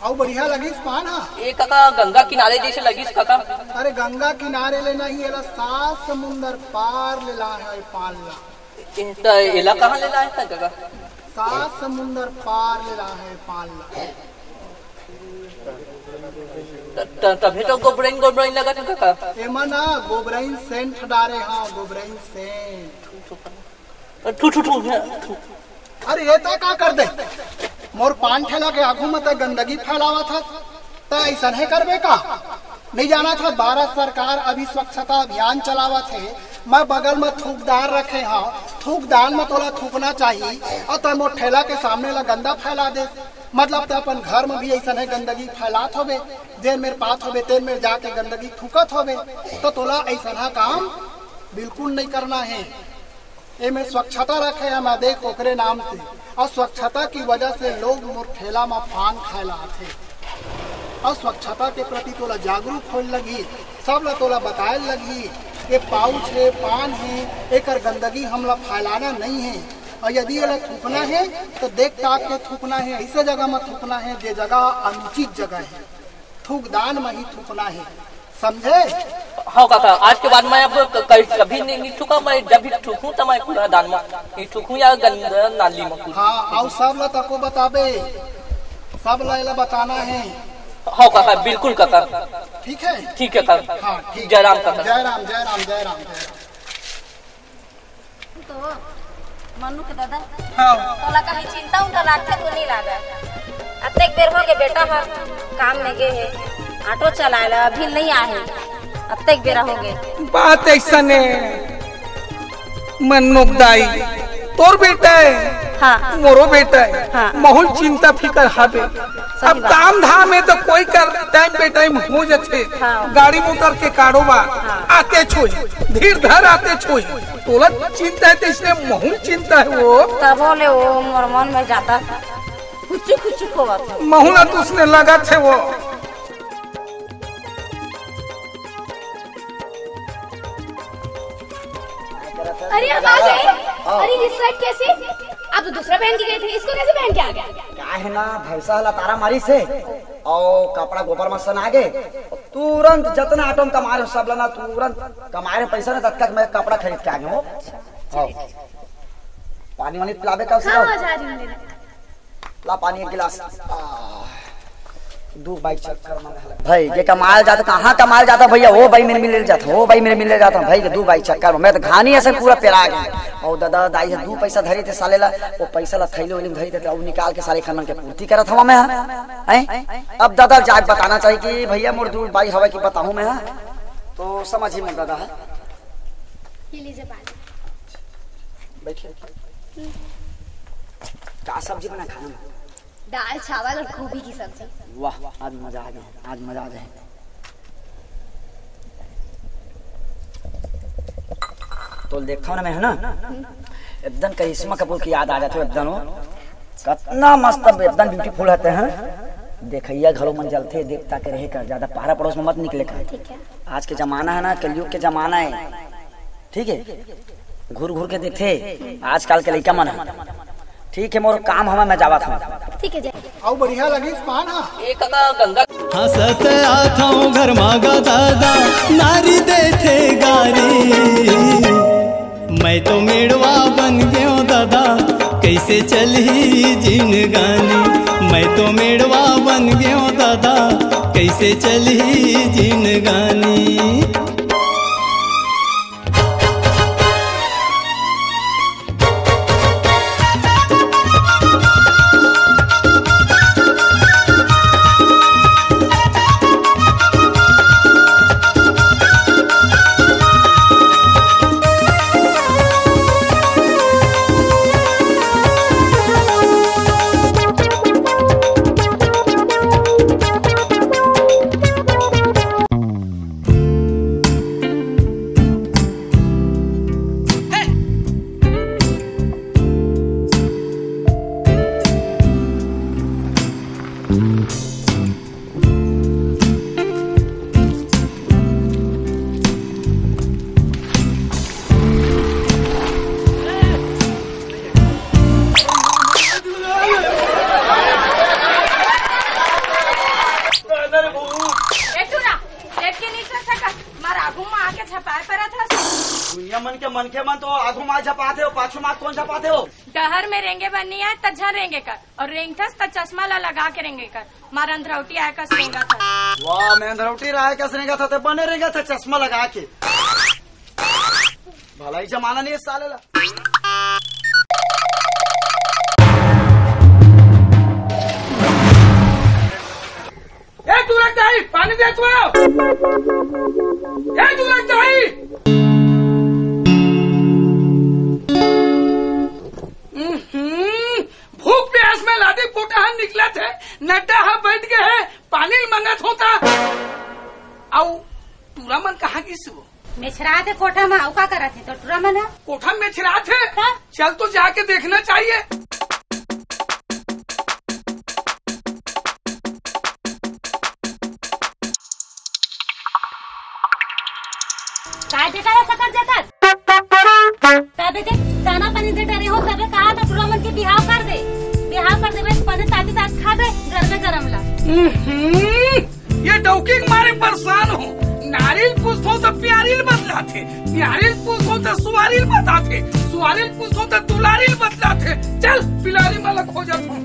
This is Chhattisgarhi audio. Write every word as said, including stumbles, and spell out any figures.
अउ बढ़िया लगिस पान हा। ए कका, गंगा किनारे जइसे लगिस कका। अरे गंगा किनारे ले नहीं, एला सात समुंदर पार ले लाए हे पान ला। ए, त एला कहाँ ले लाए हे कका? सात समुंदर पार ले लाए हे पान ला। त, त, तभे तो गोबरइन गोबरइन लगत हे कका। एमा ना गोबरइन सेंट डारे हा, गोबरइन सेंट। थू, थू, थू। अरे ये तै का कर दे? मोर पान ठेला के आगू म तै गंदगी फैलावत हस, तै अइसनहे करबे का? नहीं जानत हस, भारत सरकार अभी स्वच्छता अभियान चलावत हे। मैं बगल म थूकदान रखे हंव, थूकदान म तोला थूकना चाही, अउ तै मोर ठेला के सामने ला गंदा फैला देस। मतलब तै अपन घर म भी अइसनहे गंदगी फैलात होबे, जेन मेर पात होबे, तेन मेर जाके गंदगी थूकत होबे, त तोला अइसनहा काम बिल्कुल नहीं करना हे। एमे स्वच्छता रखे हंव मैं, देख, ओकरे नाम से। अउ स्वच्छता की वजह से लोग मोर ठेला म पान खाए ला आथे। अउ स्वच्छता के प्रति तोला जागरूक होए लगही, सब ला तोला बताए लगही, ये पाउच हे, पान हे, एकर गंदगी हमला फैलाना नहीं हे। अउ यदि एला थूकना हे, तो देख ताक के थूकना हे, अइसे जगह म थूकना हे, जे जगह अनुचित जगह हे। थूकदान म ही थूकना हे, समझे? हव काका, आज के बाद मैं अब क-, कहीं कभी नहीं, नहीं थूकंव। मैं जब भी थूकहूँ त मैं कूड़ादान म ही थूकहूँ या गंदा नाली म कूदहूँ। हाँ, अउ सब ला तको बताबे, सब ला एला बताना हे। हव काका, बिल्कुल काका। ठीक हे? ठीक हे काका। हाँ, ठीक। जय राम काका। जय राम, जय राम, जय राम, जय राम। तो मन्नू के दादा, हाँ। तोला कहीं चिंता उंता लागथे तो नहीं लागे? अतेक बेर होगे बेटा ह काम में गे हे, ऑटो चलाए ला अभी नहीं आए हे, अतेक बेरा होगे। बात अइसने, मन्नू के दाई, तोर बेटा हे, हाँ। मोरो बेटा हे, हाँ। महूं ल चिंता फिकर हाबे। अब बात। काम धाम हे त कोई कर टाइम पे टाइम हो जाथे। हाँ। गाड़ी मोटर के कारोबार हाँ। आतेच होही, धीर धर आतेच होही। तोला चिंता हे त इसने महूं ल चिंता हे वो। तभो ले वो मोर मन में जादा कुचु कुचु होवत हे। महूं ला तो उसने लगत हे वो। अरे, आप आ गए? हाँ। अरे, ये शर्ट कैसे? आप तो दूसरा पहन के गए थे, इसको कैसे पहन के आ गए? का हे ना, भैंसा ला तारा मारिस हे, अउ कपड़ा गोबर म सना गे, तुरंत जतना ऑटो म कमाए रहे हो, सब ला ना, तुरंत कमाए रहे पइसा ना, ततका के मैं कपड़ा खरीद के आ गया हूँ। हाँ। पानी वानी पिलाबे का हाँ, उसका? हाँ, जा रही हूँ लेने। ला पानी एक गिलास। आह, दू बाई चक्कर में घलक। भाई, ये कमाल जाता, कहाँ कमाल जाता भैया? ओ बाई मेर मिले जाता, ओ बाई मेर मिले जाता भाई, के दू बाई चक्कर में मैं तो घानी असन पूरा पेरा गया। अउ दादा, दाई ह दू पैसा धरे थे साले ला, वो पैसा ला थैली वैली में धरे थे, अउ निकाल के साले खनन के पूर्ति करत हवा मैं, हैं? अब दादा जाके बताना चाहिए कि भैया मोर दू बाई हवा कि बताहूँ मैं, हाँ? तो समझ ही मत दादा है। ये लीजिए पानी। बैठिए। का सब्जी बना खाना में? दाल, चावल और गोभी की सब्जी। वाह, आज मजा आ गया, आज मजा आ जाए। तो देखता हूँ ना मैं, है ना, एकदम करिश्मा कपूर की याद आ जाती है एकदम। वो कितना मस्त, एकदम ब्यूटीफुल रहते हैं। देखैया घलो मन जलथे, देखता के रहे कर, ज्यादा पारा पड़ोस में मत निकले कर। ठीक है। आज के जमाना है ना, कलयुग के जमाना है। ठीक है, घूर घूर के देखथे आजकल के लइका मन ह। ठीक है, मोर काम हवय, मैं जावत हवं। ठीक है, जय। अउ बढ़िया लगिस पान ह। ए कका, गंगा। हंसत आथव घर मागा दादा, नारी देथे गारी। मैं तो मेड़वा बन गयो दादा, कैसे चलही जिनगानी। मैं तो मेड़वा बन गयो दादा, कैसे चलही जिनगानी। पाय परत हस। दुनिया मन के मनखे मन तो आघू मा झपाथे हो, पाछू मा कोन झपाथे हो? डहर में रेंगे बर नइ आय, त झन रेंगे कर, अउ रेंगथस त चश्मा ला लगा के रेंगे कर। मार अंधरौटी आय कस रेंगत हस। वाह, मैं अंधरौटी आय कस रेंगत हस, ते बने रेंगत हस चश्मा लगा के। भला ही जमाना नइ हे साले ला। ए तुरक दाई, पानी दे तो। ए तुरक दाई। हम्म, भूख प्यास में लादी पोटा ह निकलत हे, नड्डा ह बइठ गे हे, पानी ल मंगत हों त। अउ टूरा मन कहाँ गिस वो? मेछरात हे कोठा मा, अउ का करत हे तो टूरा मन ह? कोठा मेछरात हे? हाँ। चल तो जाके देखना चाहिए। काय देखा है सकल जगत? तबे देख, दाना पानी दे डरे हो, तबे कहा था टूरा मन के बिहाव कर दे। बिहाव कर देबे, पने ताती तात खा दे, गरमे गरम ला। हम्म, ये डौकी के मारे परेशान हो। नारिल पूछथों त प्यारिल बतलाथे, प्यारिल पूछथों त सुवारिल बताथे, सुवारिल पूछथों त दुलारिल बतलाथे। चल, पिलारी माला खोजत हों।